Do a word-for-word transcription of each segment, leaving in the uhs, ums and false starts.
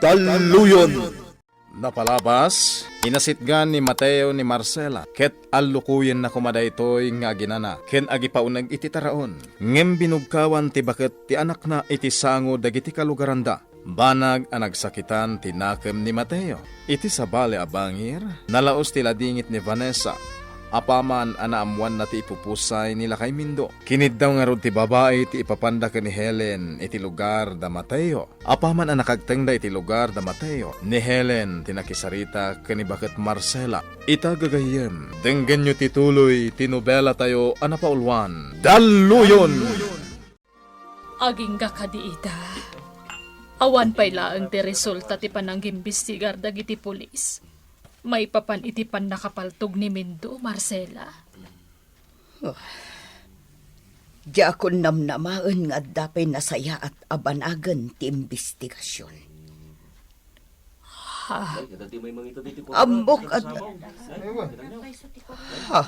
Talluyon. Napalabas, inasitgan ni Mateo ni Marcela, ket allukoyenna koma daytoy nga aginana ken agipauneg iti taraon. Ngem binugkawan ti baket ti anakna iti sango dagiti kalugaranda. Banag a nagsakitan ti nakem ni Mateo. Iti sabali a bangir, nalaos ti ladingit ni Vanessa. Apaman a naammoanna ti ipupusay ni lakay Mindo, kiniddaw ngarud ti babai ti ipapanda ken ni Helen iti lugar da Mateo. Apaman a nakagtengda iti lugar da Mateo, ni Helen ti nakisarita ken ni baket Marcela. Ita gagayyem, denggenyo ti tuloy ti nobelatayo a napauluan, Dalluyon! Agingga kadi ita. Awan pay laeng ti resulta ti panangimbestigar dagiti pulis maipapan iti pannakapaltog ni Mindo, Marcela. Oh. Diakon namnamaen nga adda pay nasayaat a banagen ti imbestigasion. Ha? Ammok a... Ha?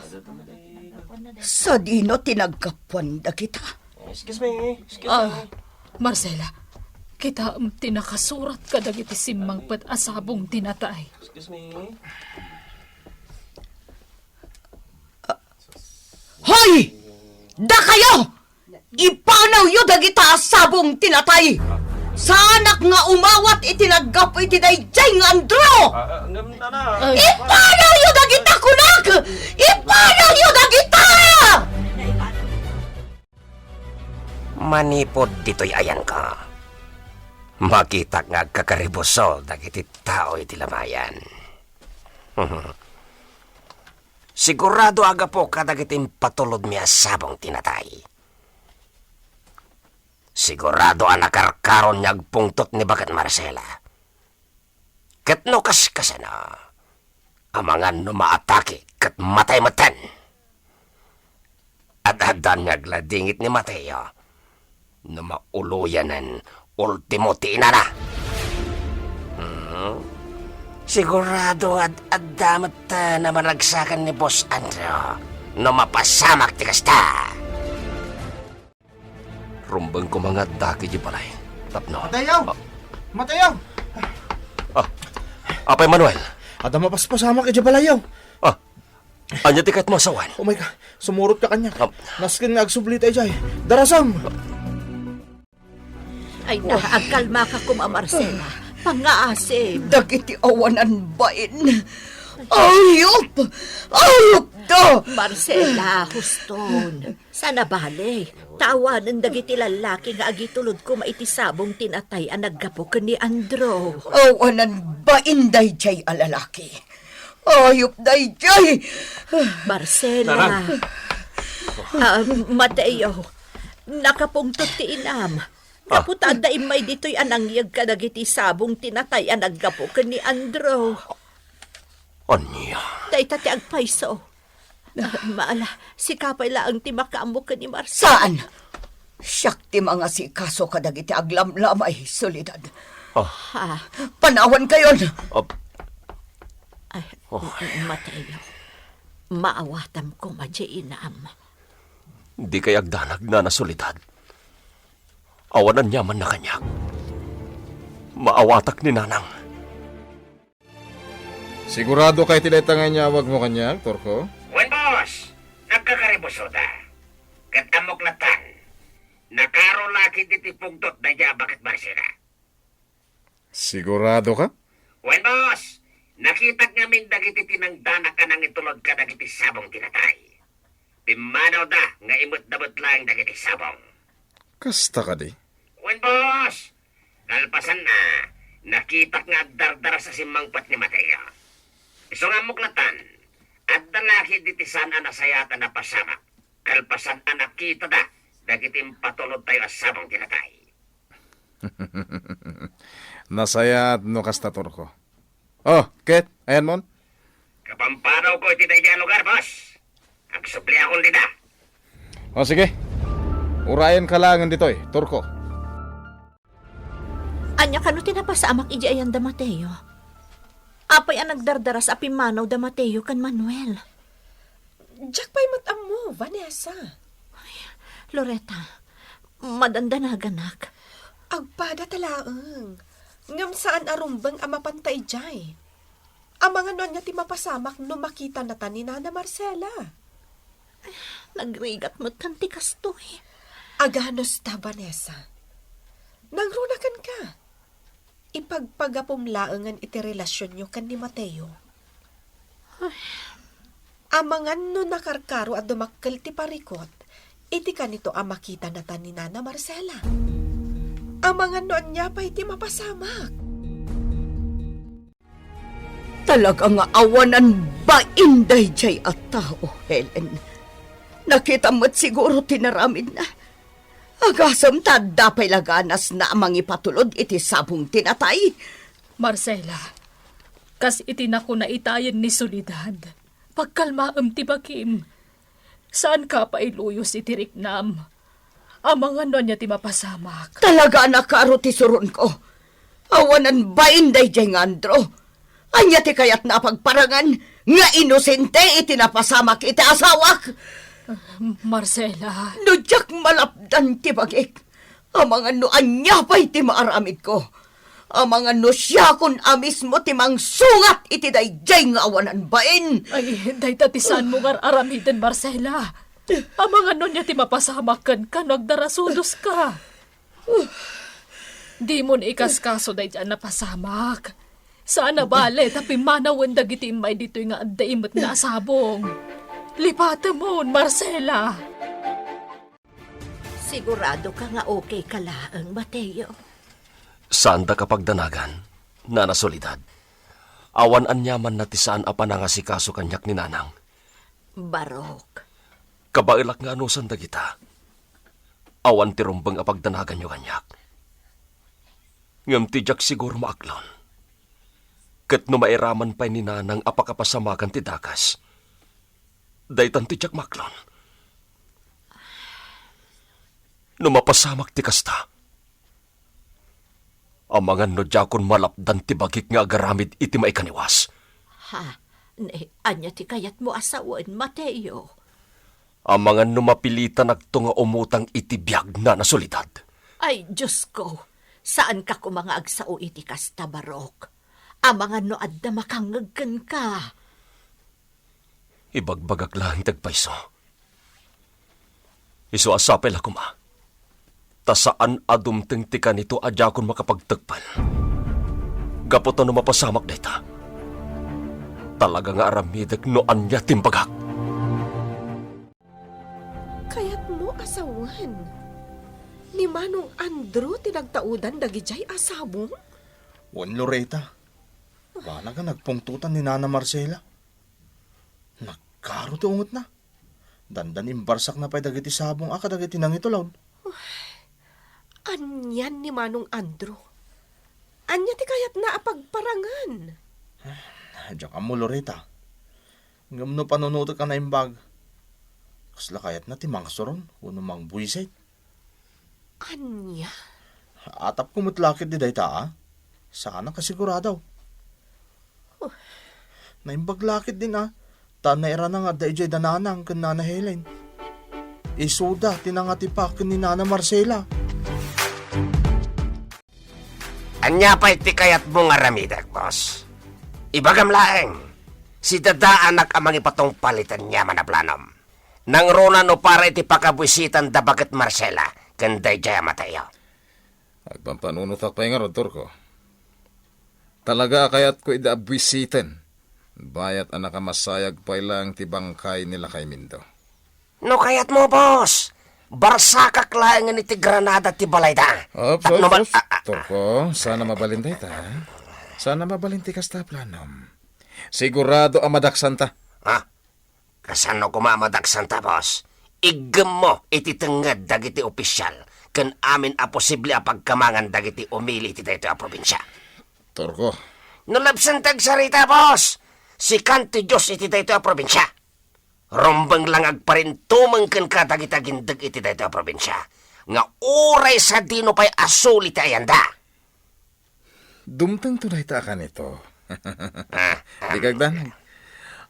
Sadino ti naggapuan dagita? Excuse me. Excuse Ah, me. Marcela, kitaem ti nakasurat kadagiti simmangpet a sabong ti natay. Excuse me. Hoy! Dakayo! Ipanawyo dagita a sabong ti natay! Saanak nga umawat iti naggapu iti daydiay nga Andrew! Ah, ah, ngem, nana. Ay. Ipanawyo dagita, kunak! Ipanawyo dagita! Manipud ditoy ayanko, makitak nga agkakaribusol dagiti tao iti lamayan. Sigurado a gapu kadagiti impatulodmi a sabong ti natay. Sigurado a nakarkaron nga agpungtot ni baket Marcela. Ket no kaskasano, amangan no maatake ket matay metten. Ad-addan nga agladingit ni Mateo no mauloyanen ultimo ti inana. Hmm? Sigurado nga ad-adda met a managsakan ni Boss Andrew no mapasamak ti kasta. Rumbeng koma nga adda idiay balay. Tapno. Mateo! Ah. Mateo! Ah, Apay Manuel. Adda mapaspasamak idiay balayyo. Ah, ania ti kayatmo a sawen? Oh my God, sumurot ka kaniak. Ah. Nasken nga agsubli ta idiay. Darasam! Ay na, agkalmaka koma, Marcela. Pangaasem. Dagiti awanan bain. Ayup! Ayup da! Marcela, huston. Saan a bale, ta awanen dagiti lallaki nga agitulod koma iti sabong ti natay a naggapu ken ni Andrew. Awanan bain daydiay a lalaki. Ayup daydiay! Marcela. Nanang. Ah, Mateo, nakapungtot ti inam. Ah. Gapu ta adda immay ditoy a nangyeg kadagiti sabong ti natay a naggapu ken ni Andrew. Ania? Dayta ti agpayso. Ah, Maala, sika pay laeng ti makaammo ken ni Marcela. Saan? Siak ti mangasikaso kadagiti aglamlamay, Soledad. Ah. Ha? Panawankayon! Ah. Ay, Oh. Mateo, maawatam koma diay inam. Dikay agdanag, Nana Soledad. Awan aniamanna kaniak. Maawatak ni Nanang. Sigurado ka iti dayta nga inyawagmo kaniak, Turko? Wen, boss. Nagkakaribusoda. Ket ammok latan. Nakaro la ketdi ti pungtot daydiay a baket Marcela. Sigurado ka? Wen, boss. Nakitak ngamin dagiti tinangdanak a nangitulod kadagiti sabong ti natay. Pimmanawda nga imetda met laeng dagiti sabong. Kasta kadi? Wen, boss. Kalpasanna, nakitak nga agdardaras a simmangpet ni Mateo. Isu nga ammok latan, adda la ketdi ti saan a nasayaat a napasamak, kalpasan a nakitada dagiti impatulodtayo a sabong ti natay. Nasayaat no kasta, Turko. Oh, ket, ayanmon? Kapampanawko iti daydiay a lugar, boss. Agsubliakon dida. O, sige. Urayenka laengen ditoy, Turko. Ania kano ti napasamak idiay ayan da Mateo? Apay a nagdardaras a pimmanaw da Mateo ken Manuel? Diak pay met ammo, Vanessa. Ay, Loretta, madandanaganak. Agpadata laeng. Ngem saan a rumbeng a mapanta idiay. Amangan no ania ti mapasamak no makitanata ni Nana Marcela? Nagrigat met kan ti kastoy. Aganos ta, Vanessa. Nangrunakan ka. Ipagpagapum laengen iti relasionyo ken ni Mateo. Amangan no nakarkaro a dumakkel ti parikut iti kanito a makitanata ni Nana Marcela. Amangan no ania pay ti mapasamak. Talaga nga awanan bain daydiay a tao, Helen. Nakitam met siguro ti naramidna. Agasem ta adda pay la ganasna a mangipatulod iti sabong ti natay. Marcela, kas iti nakuna itayen ni Soledad, pagkalmaem ti bagim. Saanka a pailuyos iti riknam. Amangan no ania ti mapasamak. Talaga a nakaro ti suronko. Awanan bain daydiay nga Andrew. Ania ti kayatna a pagparangan nga inosente iti napasamak iti asawak? Marcela. No diak malapdan ti bagik, amangan no ania pay ti maaramidko. Amangan no siakon a mismo ti mangsungat iti daydiay nga awanan bain. Ay, dayta ti saanmo nga ar-aramiden, Marcela. Amangan no ania ti mapasamak kenka no agdarasudoska. Dimon ikaskaso daydiay a napasamak. Saan a bale ta pimmanawen dagiti immay ditoy nga adda imetna a sabong. Lipatemon, Marcela. Siguradoka nga okay ka laeng, Mateo? Saandak a pagdanagan, Nana Soledad. Awan aniamanna ti saan a panangasikaso kaniak ni Nanang. Barok. Kabaelak nga anusan dagita. Awan ti rumbeng a pagdanaganyo kaniak. Ngem ti diak siguro maaklon. Ket no mairaman pay ni Nanang a pakapasamakan ti dakes, daytan ti diak maaklon. No mapasamak ti kasta, amangan no diakon malapdan ti bagik nga agaramid iti maikaniwas. Ha? Ne, ania ti kayatmo a sawen, Mateo? Amangan no mapilitanakto nga umutang iti biag, Nana Soledad. Ay, Diosko, saanka koma nga agsao iti kasta, Barok. Amangan no adda makangngeg kenka. Ibagbagak laeng ti agpayso. Isu a sapay la koma ta saan a dumteng ti kanito a diakon makapagtekpel. Gapu ta no mapasamak dayta, talaga nga aramidek no ania ti imbagak. Kayatmo a sawen, ni Manong Andrew ti nagtaudan dagidiay a sabong? Wen, Loreta. Banag a nagpungtotan ni Nana Marcela. Nagkaro ti ungetna. Dandan imbarsakna pay dagiti sabong a kadagiti nangitulod. Anian ni Manong Andrew? Ania ti kayatna a pagparangan? Diak ammo, Loreta. Ngem no panunotek a naimbag, kasla kayatna ti mangsuron wenno mangbuisit? Ania? Atapko met la ketdi dayta, a? Saanak a sigurado. Huh. Naimbag la ketdin, a, ta nairana nga adda idiay da Nanang ken Nana Helen. Isuda ti nangatipak ken ni Nana Marcela. Ania pay ti kayatmo nga aramidek, boss? Ibagam laeng, sidadaanak a mangipatungpal iti aniaman a planom. Nangruna no para iti pakabuisitan da baket Marcela ken daydiay a Mateo. Agpampanunotak pay ngarud, Torko. Talaga a kayatko ida a buisiten, bayat a nakamasayag pay laeng ti bangkay ni Lakay Mindo. No kayatmo, boss, barsakak laengen iti granada ti balayda. Ops, Tapno ops, ba- ops. Ah, ah, ah. Torko, saan a mabalin dayta. Saan a mabalin ti kasta a planom. Sigurado a madaksanta. Ha? Kasano koma a madaksanta, boss? Iggemmo iti tengnged dagiti opisial ken amin a posible a pagkamangan dagiti umili iti daytoy a probinsia. Torko. No labsen ti agsarita, boss, sikan ti Dios iti daytoy a probinsia. Rumbeng la nga agparintumeng kenka dagiti agindeg iti daytoy a probinsia nga uray sadino pay a suli ti ayanda. Dumtengto dayta a kanito. Dika agdanag.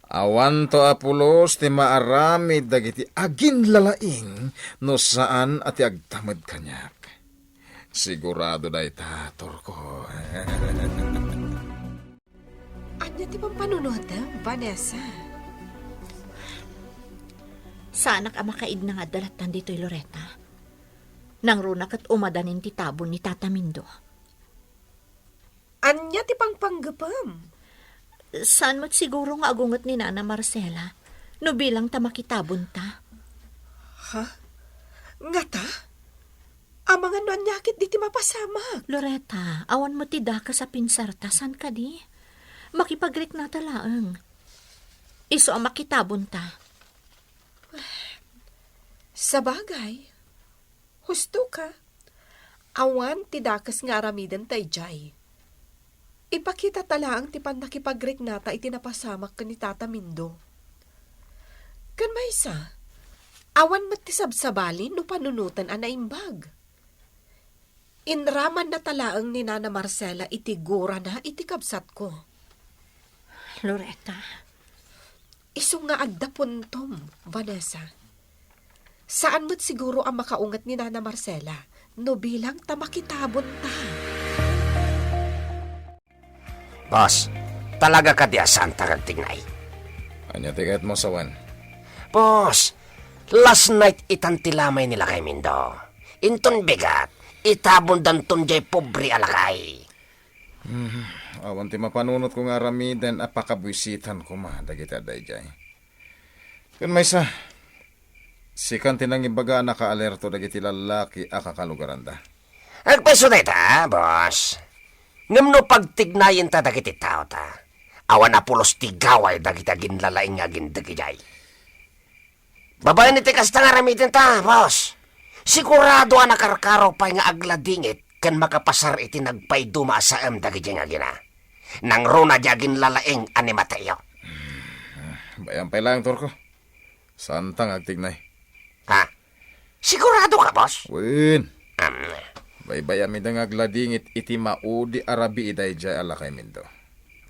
Awanto a pulos ti maaramid dagiti aginlalaing no saan a ti agtamed kaniak. Sigurado dayta, Torko. Ania ti pampanunotem, Vanessa? Saanak a makaidna nga adda lattan ditoy, Loretta. Nangruna ket umadanin ti tabon ni Tata Mindo. Ania ti pangpanggepem? Saan met siguro nga agunget ni Nana Marcela no bilang ta makitabonta. Ha? Ngata? Amangan no ania ket diti mapasamak? Loretta, awan met ti dakes a pinsarta, saan kadi? Makipagriknata laeng. Isu a makitabonta. Sabagay, husto ka. Awan ti dakes nga aramiden ta idiay. Ipakitata laeng ti pannakipagriknata iti napasamak ken ni Tata Mindo. Ken maysa, awan met ti sabsabali no panunoten a naimbag. Inramannata laeng ni Nana Marcela iti gurana iti kabsatko. Loretta. Isu nga adda puntom, Vanessa. Saan met siguro a makaunget ni Nana Marcela no bilang ta makitabonta. Boss, talaga kadi a saanta nga agtignay? Ania ti kayatmo, sawen? Boss, last night itan ti lamay ni Lakay Mindo. Inton bigat, itabondanton diay pobre a lakay. Hmm, awan ti mapanunotko nga aramiden a pakabuisitan koma dagiti adda idiay. Ken maysa, sikan ti nangibaga a nakaalerto dagiti lallaki a kakalugaranda. Agpayso dayta, boss. Ngem no pagtignayenta dagiti taota, awan a pulos ti gaway dagiti aginlalaing nga agindeg idiay. Babaen iti kasta nga aramidenta, boss, sigurado a nakarkaro pay nga agladingit ken makapasar iti nagpaiduma a saem dagiti nga agina. Nangruna diay aginlalaing a ni Mateo. Bay-am pay laeng, Torko. Saanta nga agtignay. Ha? Sigurado ka, boss? Wen. Am. Baybay-am ida nga agladingit iti maudi a rabii daydiay a Lakay Mindo.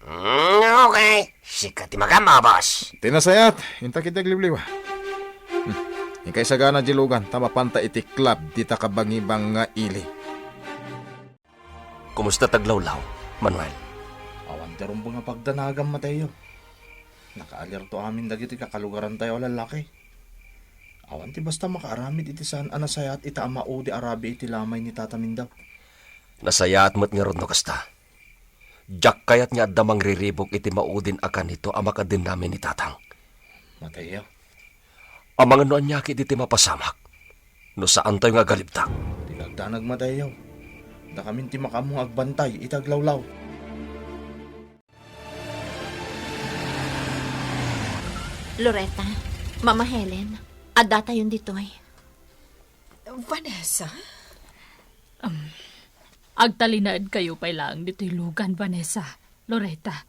Mm, okay. Sika ti magammo, boss. Ti nasayaat, inta ketdi agliwliwa. Hmm. Inka isagana diay lugan, ta mapanta iti club dita kabangibang nga ili. Kumusta ti aglawlaw, Manuel? Awan ti rumbeng a pagdanagam, Mateo. Nakaalerto amin dagiti kakalugarantayo a lallaki. Awan ti basta makaaramid iti saan a nasayaat ita a maudi a rabii iti lamay ni Tata Mindo. Nasayaat met ngarud no kasta. Diak kayat nga adda mangriribuk iti maudin a kanito a makadinnamin ni Tatang. Mateo. Amangan no ania ketdi ti mapasamak no saantayo nga agalibtak. Ti nagdanag, Mateo. Dakamin ti makaammo nga agbantay iti aglawlaw. Loretta, Mama Helen, addatayon ditoy. Vanessa? Um, agtalinaedkayo pay laeng ditoy lugan, Vanessa. Loretta,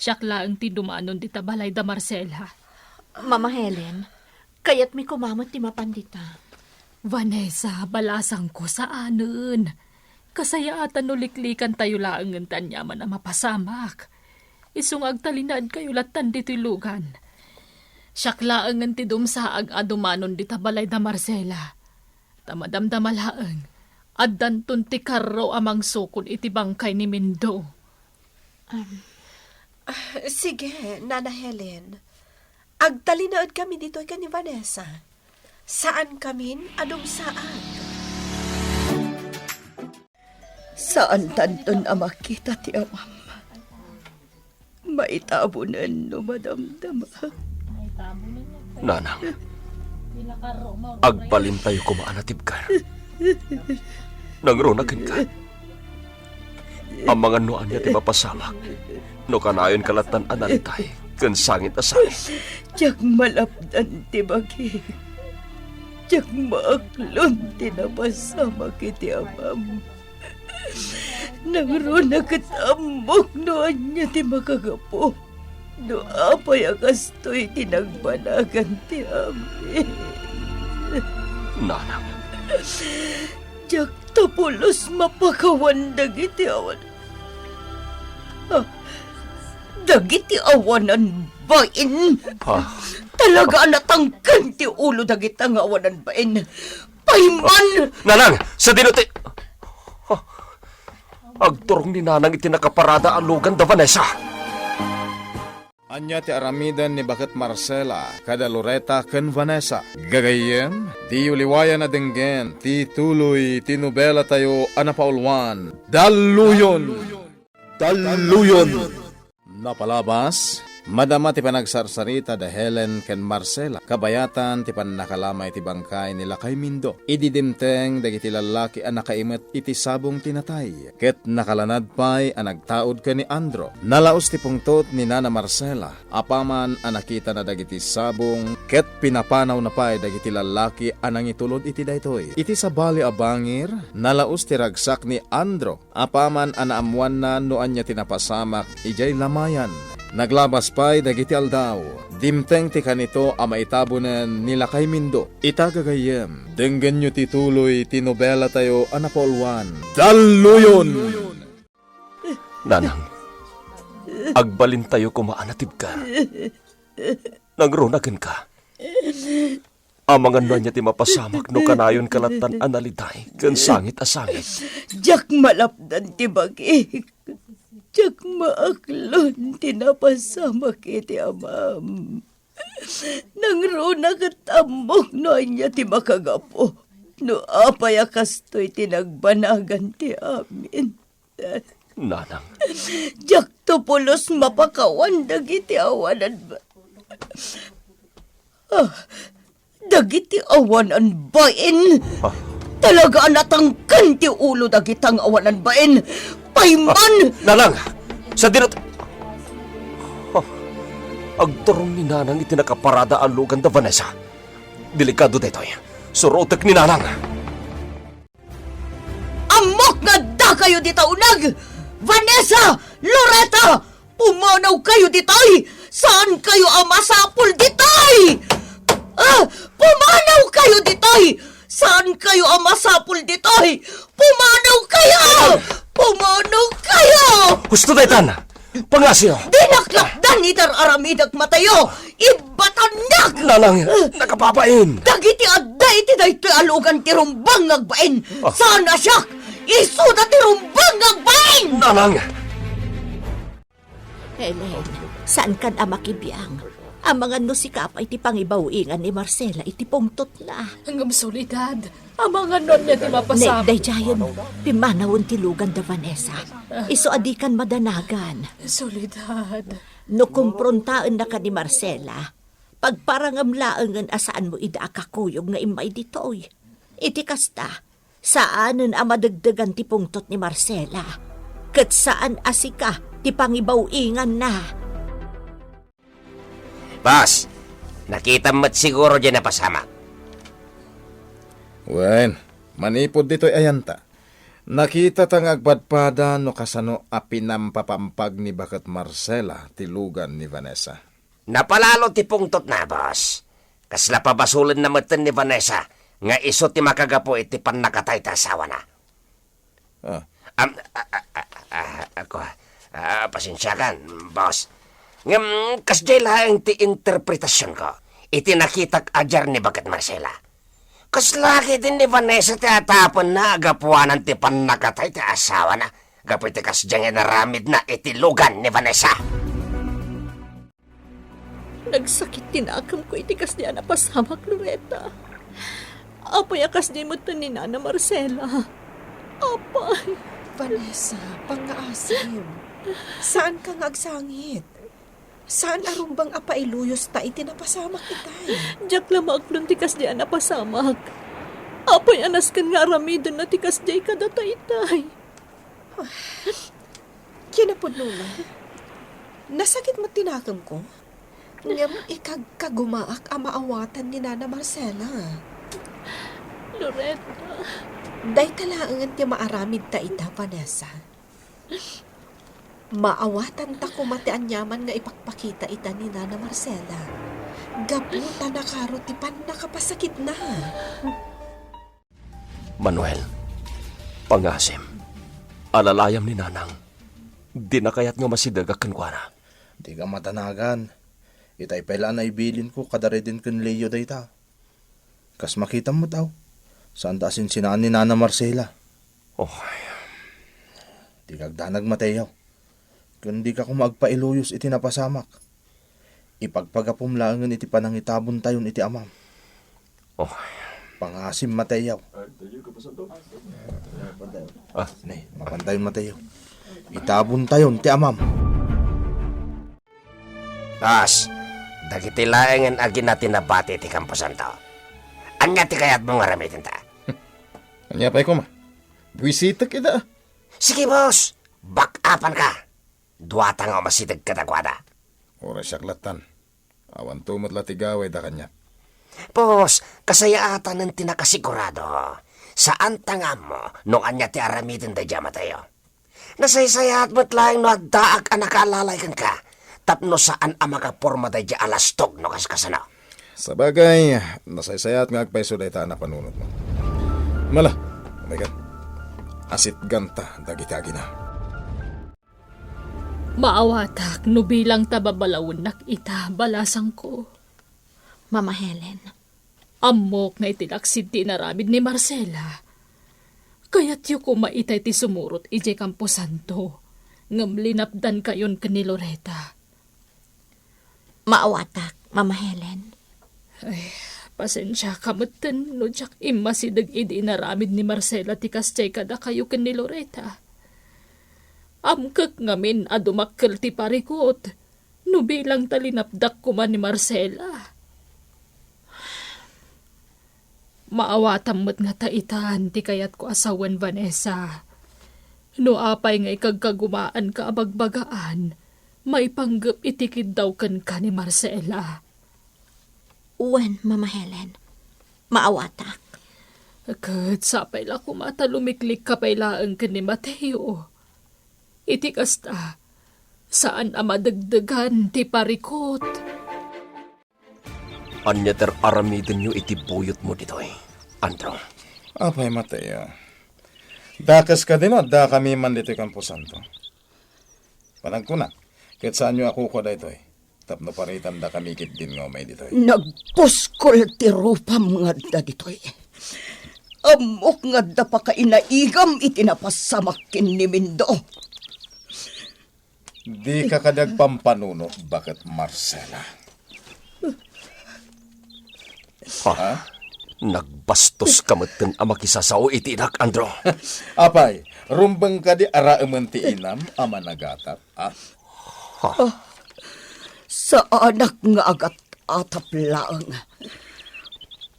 siak laeng ti dumanon dita balay da Marcela. Mama Helen, kayatmi koma met ti mapan dita. Vanessa, balasangko, saanen. Kasayaatan no liklikantayo laengen ti aniaman a mapasamak. Isu nga agtalinaedkayo lattan ditoy lugan. Siak laengen ti dumsaag a dumanon dita balay da Marcela. Ta madamdama laeng, addanton ti karro a mangsukod iti bangkay ni Mindo. Um, ah, sige, Nana Helen. Agtalinaedkami ditoy ken ni Vanessa. Saankamin a dumsaag. Saantanton a makita ti amam. Maitabonen no madamdama. Nanang, agbalintayo koma a natibker. Nangruna kenka. Amangan no ania ti mapasamak no kanayonka lattan a nalitay ken sangit a sangit. Diak malapdan ti bagik. Diak maaklon ti napasamak iti amam. Nangruna ket ammok no ania ti makagapu no apay a kastoy ti nagbanagan ti amin. Nanang. Diak ta pulos mapakawan dagiti awan. Ah, dagiti awanan bain. Ah. Talaga a natangken ti ulo dagita nga awanan bain. Payman! Nanang, sadino ti... Ah, agturong ni Nanang iti nakaparada a lugan da Vanessa. Ania ti aramiden ni baket Marcela kada Loretta ken Vanessa? Gagayyem, diyo liwayan a denggen ti tuloy ti nobelatayo a napauluan, Dalluyon! Dalluyon! Napalabas, madama ti panagsarsarita da Helen ken Marcela, kabayatan ti pannakalamay ti bangkay ni Lakay Mindo. Idi dimteng dagiti lallaki a nakaimet iti sabong ti natay, ket nakalanad pay a nagtaud ken ni Andro. Nalaus ti pungtot ni Nana Marcela, apaman a nakitana dagiti sabong, ket pinapanawna pay dagiti lallaki a nangitulod iti daytoy. Iti sabali a bangir, nalaus ti ragsak ni Andro. Apaman a naammoanna no ania ti napasamak idiay lamayan. Naglabas pay dagiti aldaw. Dimteng ti kanito a maitabonen ni Lakay Mindo. Ita gagayyem, denggenyo ti tuloy ti nobelatayo a napauluan, Dalluyon! Nanang, agbalintayo koma a natibker. Nangruna kenka. Amangan no ania ti mapasamak no kanayonka lattan a naliday ken sangit a sangit. Diak malapdan ti bagik. Diak maaklon ti napasamak iti amam. Nangruna ket ammok no ania ti makagapu no apay a kastoy ti nagbanagan ti amin. Nanang. Diakto pulos mapakawan dagiti awanan ba-, Ah, dagiti awanan bain. Ah. Talaga a natangken ti ulo dagiti awanan bain. Payman! Ah, Nanang! Sa dinat-, ah, agturong ni Nanang iti nakaparada a lugan da Vanessa. Delikado daytoy. Surotek ni Nanang. Ammok nga addakayo dita uneg! Vanessa! Loretta! Pumanawkayo ditoy! Saankayo a masapul ditoy! Ah! Pumanawkayo ditoy! Saankayo a masapul ditoy! Pumanawkayo! Pumanawkayo! Husto daytan! Pangasyo! Dinaklakdan iti ar-aramidek matayo! Ibbatannak! Nanang, nakababain! Dagiti adda iti daytoy a lugan ti rumbeng nga agbain! Ah. Saan a siak! Isuda ti rumbeng nga agbain! Nanang! Helen, saankan a makibiang. Amangan no sika pay ti pangibaw-ingan ni Marcela iti pungtotna. Ngem Soledad, amangan no ania ti mapasamak. Ne, daydiayen, pimmanawen ti lugan da Vanessa. Isu a dikan madanagan. Soledad. No kumprontaennaka ni Marcela, pagparangem laengen a saanmo ida a kakuyog nga immay ditoy. Iti kasta, saanen a madegdegan ti pungtot ni Marcela, ket saan a sika ti pangibaw-inganna. Boss, nakitam met siguro diay napasamak. Wen, manipud ditoy ayanta, nakitata nga agpadpada no kasano a pinampapampag ni baket Marcela ti lugan ni Vanessa. Napalalo ti pungtotna, boss. Kasla pabasolenna metten ni Vanessa nga isu ti makagapu iti pannakatay ti asawana. Ah. Am, a, a, a, a, ako, ah, pasensiakan, boss. Ngem, kasdiay laeng ti interpretasionko iti nakitak a diar ni baket Marcela. Kasla ketdin ni Vanessa ti atapenna a gapuanan ti pannakatay ti asawana gapu iti kasdiay nga inaramidna iti lugan ni Vanessa. Nagsakit ti nakemko iti kasdi a napasamak, Loretta. Apay a kasdi metten ni Nana Marcela? Apay? Vanessa, pangngaasim. Saanka nga agsangit. Saan a rumbeng a pailuyosta iti napasamak itay. Diak la maaklon ti kasdi a napasamak. Apay a nasken nga aramidenna ti kasdiay kadata itay? Kinapudnona, nasakit met ti nakemko. Ngem ikagkagumaak a maawatan ni Nana Marcela. Loretta. Dayta laengen ti maaramidta ita, Vanessa. Maawatanta koma ti aniaman nga ipakpakita ita ni Nana Marcela. Gapu ta nakaro ti pannakapasakitna. Manuel, pangasim, alalayam ni Nanang. Dina kayat nga masidegak kenkuana. Dika madanagan. Itay pay la a naibilinko kadariden ken Leo dayta. Kas makitam met, aw, saanda a sinsinaan ni Nana Marcela. Oh, Dika agdanag, Mateo. Ken dika koma agpailuyos iti napasamak. Ipagpagapum laengen iti panangitabontayon iti amam. Oh. Pangasim, Mateo. Ah. Ne, mapantayon, Mateo. Itabontayon ti amam. Boss, dagiti laengen agina ti nabati iti kamposanto. Ania ti kayatmo nga aramidenta? Ania pay koma? Buisitek ida. Sige, boss. Back-upan ka. Duata nga umasideg kadakuada. Uray siak lattan. Awan to met la ti gawayda kaniak. Boss, kasayaatanen ti nakasigurado. Saanta nga ammo no ania ti aramiden daydiay a Mateo. Nasaysayaat met laeng no addaak a nakaalalay kenka, tapno saan a makaporma daydiay a lastog no kaskasano. Sabagay, nasaysayaat nga agpayso dayta a napanunotmo. Mala, umaykan. Asitganta dagiti agina. Maawatak no bilang ta babalawennak ita, balasangko. Mama Helen. Ammok nga iti laksid ti inaramid ni Marcela, kayatyo koma itay ti sumurot idiay kamposanto, ngem linapdankayon ken ni Loreta. Maawatak, Mama Helen. Ay, pasensiaka metten no diak immasideg idi inaramid ni Marcela ti kasdiay kadakayo ken ni Loreta. Amkek ngamin a dumakkel ti parikut no bilang ta linapdak koma ni Marcela. Maawatam met nga ta itan ti kayatko a sawen, Vanessa. No apay nga ikagkagumaanka a bagbagaan, maipanggep iti kiddaw kenka ni Marcela. Wen, Mama Helen, maawatak. Ket sapay la koma ta lumiklikka pay laeng ken ni Mateo. Iti kasta, saan a madegdegan ti parikut. Ania ti ar-aramidenyo iti buyotmo ditoy, Andrew? Apay, Mateo, dakes kadi no addakami man ditoy kamposanto? Panagkunak, ket saanyo a kukua daytoy tapno paritandakami ketdin nga umay ditoy? Nagpuskol ti rupam nga adda ditoy. Ammok nga adda pakainaigam iti napasamak ken ni Mindo. Dika kadi agpampanunot, baket Marcela? Ha? Ha? Nagbastoska metten a makisasao iti inak, Andrew. Apay, rumbeng kadi a raemen ti inam a managatap, ha? Ha? Saanak nga agat-atap laeng.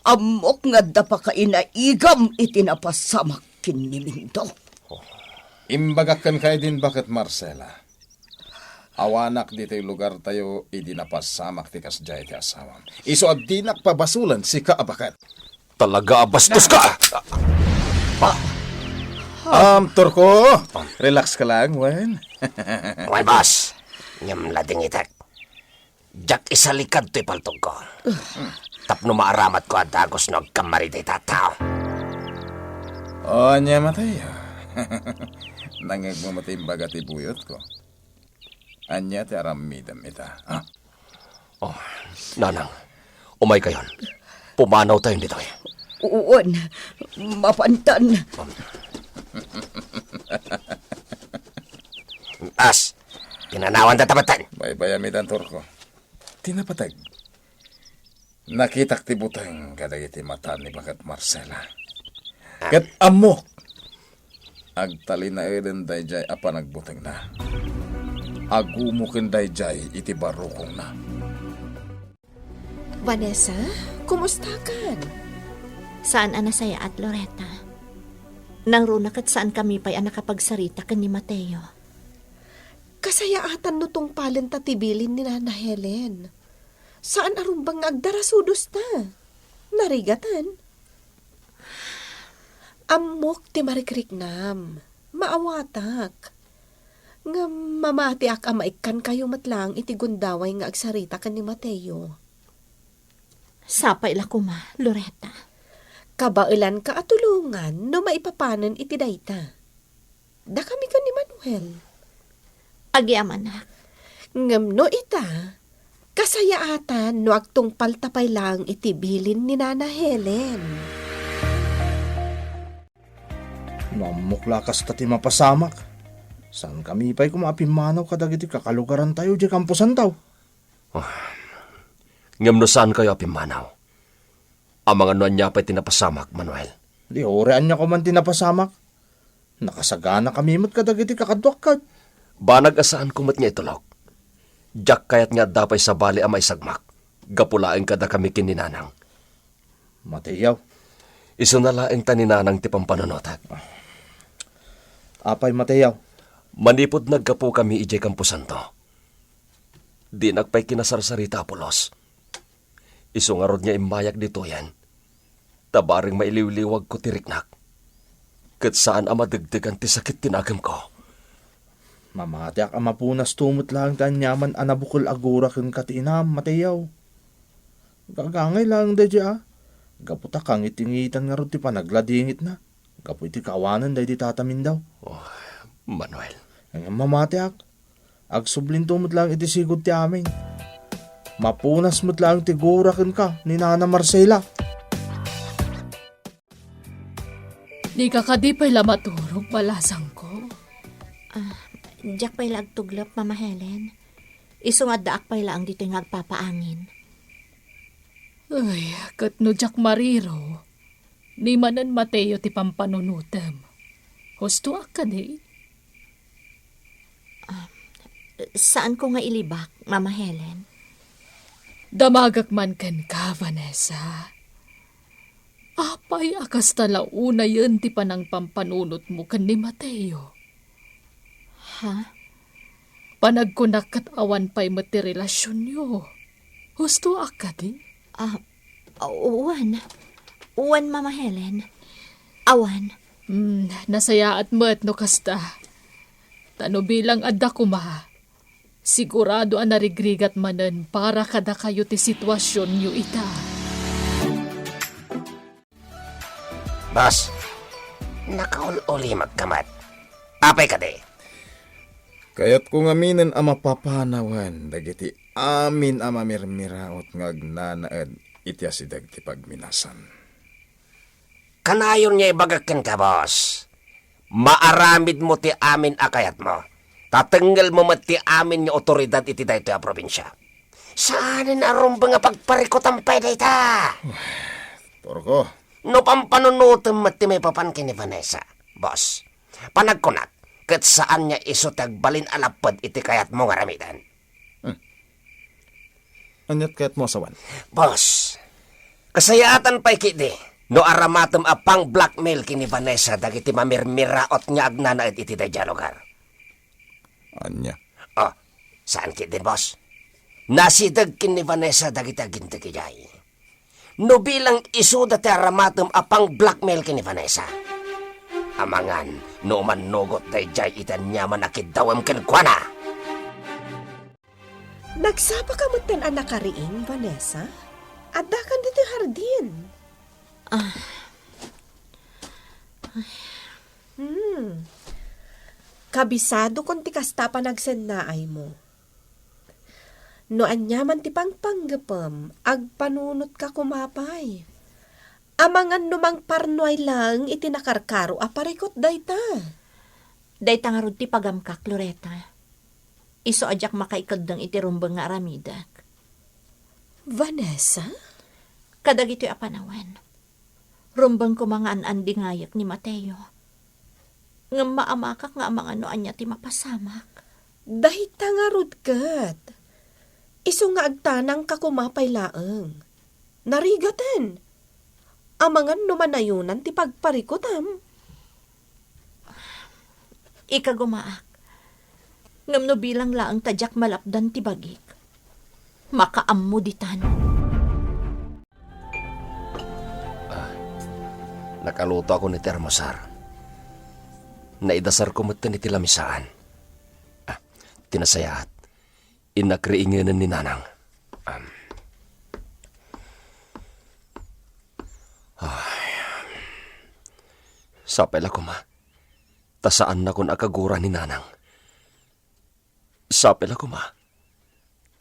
Ammok nga adda pakainaigam iti napasamak ken ni Mindo. Imbagak kenka idin, baket Marcela. Awanak ditoy lugartayo idi napasamak ti kasdiay ti asawam. Isu a dinak pabasolen, sika a baket. Talaga a bastoska! Am, Turko, relax ka lang, wen? Wen, boss. Ngem ladingitek. Diak isalikad toy paltogko. Tapno maaramatko a dagus no agkamari dayta a tao. O, ania, Mateo? Nangngegmo met imbaga ti buyotko. Ania ti aramidem ita, ha? Oh, nanang, umaykayon. Pumanawtayon ditoy. Wen, mapantan. As, pinanawanda ta metten. Baybayam ita, Turko. Ti napateg. Nakitak ti buteng kadagiti mata ni baket Marcela. Ah. Ket ammok, agtalinaeden daydiay a panagbutengna. Agumoken daydiay iti barukongna. Vanessa, kumustakan? Saan a nasayaat, Loretta. Nangruna ket saankami pay a nakapagsarita ken ni Mateo. Kasayaatan no tungpalenta ti bilin ni Nana Helen. Saan a rumbeng nga agdarasudosta. Narigatan. Ammok ti marikriknam. Maawatak. Ngem mamatiak a maikkankayo met laeng iti gundaway nga agsarita ken ni Mateo. Sapay la koma, Loretta. Kabaelanka a tulongan no maipapanen iti dayta. Dakami ken ni Manuel. Agyamanak. Ngem no ita, kasayaatan no agtungpalta pay laeng iti bilin ni Nana Helen. No ammok la a kasta ti mapasamak, Saankami pay koma a pimmanaw kadagiti kakalugarantayo diay kamposanto. Ah, ngem no saankayo a pimmanaw, amangan no ania pay ti napasamak, Manuel. Di, uray ania koman ti napasamak. Nakasaganakami met kadagiti kakaduak ket. Banag a saanko met nga itulok. Diak kayat nga adda pay sabali a maisagmak gapu laeng kadakami ken ni Nanang. Mateo. Isuna laeng ta ni Nanang ti pampanunotek. Apay, Mateo? Manipud naggapukami idiay kamposanto, dinak pay kinasarsarita a pulos. Isu ngarud nga immayak ditoyen, ta bareng mailiwliwagko ti riknak, ket saan a madegdegan ti sakit ti nakemko. Mamatiak a mapunasto met laeng ti aniaman a nabukel a gura kenka ti inam, Mateo. Gagangay laeng daydiay a, gapu ta kangit-ingitan ngarud ti panagladingitna gapu iti kaawanan daydi tatamin daw. Oh, Manuel. Ngem mamatiak, agsublinto met laeng iti sigud ti amin. Mapunas met laeng ti gura kenka ni Nana Marcela. Dika kadi pay la maturog, balasangko? Ah, diak pay la agtuglep, Mama Helen. Isu nga addaak pay laeng ditoy nga agpapaangin. Ay, ket no diak mariro, ni manen Mateo ti pampanunotem. Hustoak kadi? Ah, saanko nga ilibak, Mama Helen. Damagek man kenka, Vanessa. Apay a kasta la unayen ti panangpampanunotmo ken ni Mateo? Ha? Panagkunak ket awan pay met ti relasionyo. Hustoak kadi? Ah, wen. Wen, Mama Helen. Awan. Hmm, nasayaat met no kasta. Ta no bilang adda koma, sigurado a narigrigat manen para kadakayo ti situasionyo ita. Boss, nakaul-ulimekka met. Apay kadi? Kayatko ngaminen a mapapanawen dagiti amin a mamirmiraot nga agnanaed iti asideg ti pagminasan. Kanayon nga ibagak kenka, boss. Maaramidmo ti amin a kayatmo. Ta tengngelmo met ti amin nga awtoridad iti daytoy a probinsia. Saanen a rumbeng a pagparikutam pay dayta. Turko. No pampanunotem met ti maipapan ken ni Vanessa, boss, panagkunak, ket saan nga isu ti agbalin a lapped iti kayatmo nga aramiden. Hmm. Aniat kayatmo a sawen? Boss, kasayaatan pay ketdi no aramatem a pang-blackmail ken ni Vanessa dagiti mamirmiraot nga agnanaed iti daydiay a lugar. Ania? Oh, saan ketdin, boss? Nasideg ken ni Vanessa dagiti aginteg idiay. No bilang isuda ti aramatem a pang-blackmail ken ni Vanessa. Amangan no umannugot daydiay iti aniaman a kiddawem kenkuana. Nagsapaka metten a nakariing, Vanessa? Addakan ditoy hardin. Ah. Hmm. Kabisadokon ti kasta a panagsennaaymo. No aniaman ti pangpanggepem, agpanunotka koma pay. Amangan no mangparnuay laeng iti nakarkaro a parikut dayta. Dayta ngarud ti pagamkak, Loretta. Isu a diak makaikeddeng iti rumbeng nga aramidek. Vanessa? Kadagitoy a panawen, rumbeng koma nga an-andingayek ni Mateo. Ngem maamakak nga amangan no ania ti mapasamak. Dayta ngarud ket. Isu nga agtanangka koma pay laeng. Narigaten. Amangan no manayonan ti pagparikutam. Ikagumaak. Ngem no bilang laeng ta diak malapdan ti bagik, makaammo ditan. Ah, nakalutoakon iti almusar. Naidasarko metten iti lamisaan. Ah, ti nasayaat, innak riingenen ni Nanang. Am. Ay. Sapay la koma, ta saannakon a kagura ni Nanang. Sapay la koma,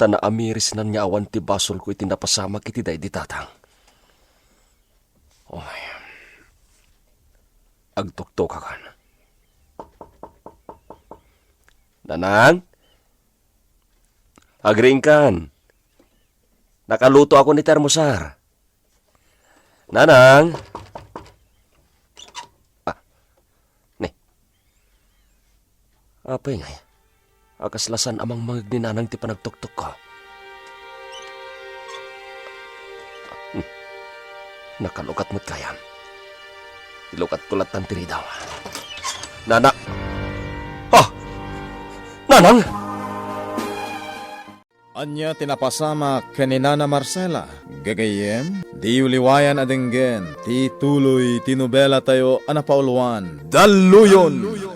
ta naamirisnan nga awan ti basolko iti napasamak iti daydi tatang. Oy. Agtuktokakon. Nanang? Agriingkan. Nakalutoakon iti almusar. Nanang? Ah, ni. Apay ngay? A kasla saan a mangmangeg ni Nanang ti panagtuktokko. Hmm. Nakalukat met gayam. Ilukatko lattan ti ridaw. Nana-, ah! Nanang! Ania ti napasamak ken ni Nana Marcela? Gagayyem, diyo liwayan a denggen ti tuloy ti nobelatayo a napauluan, Dalluyon!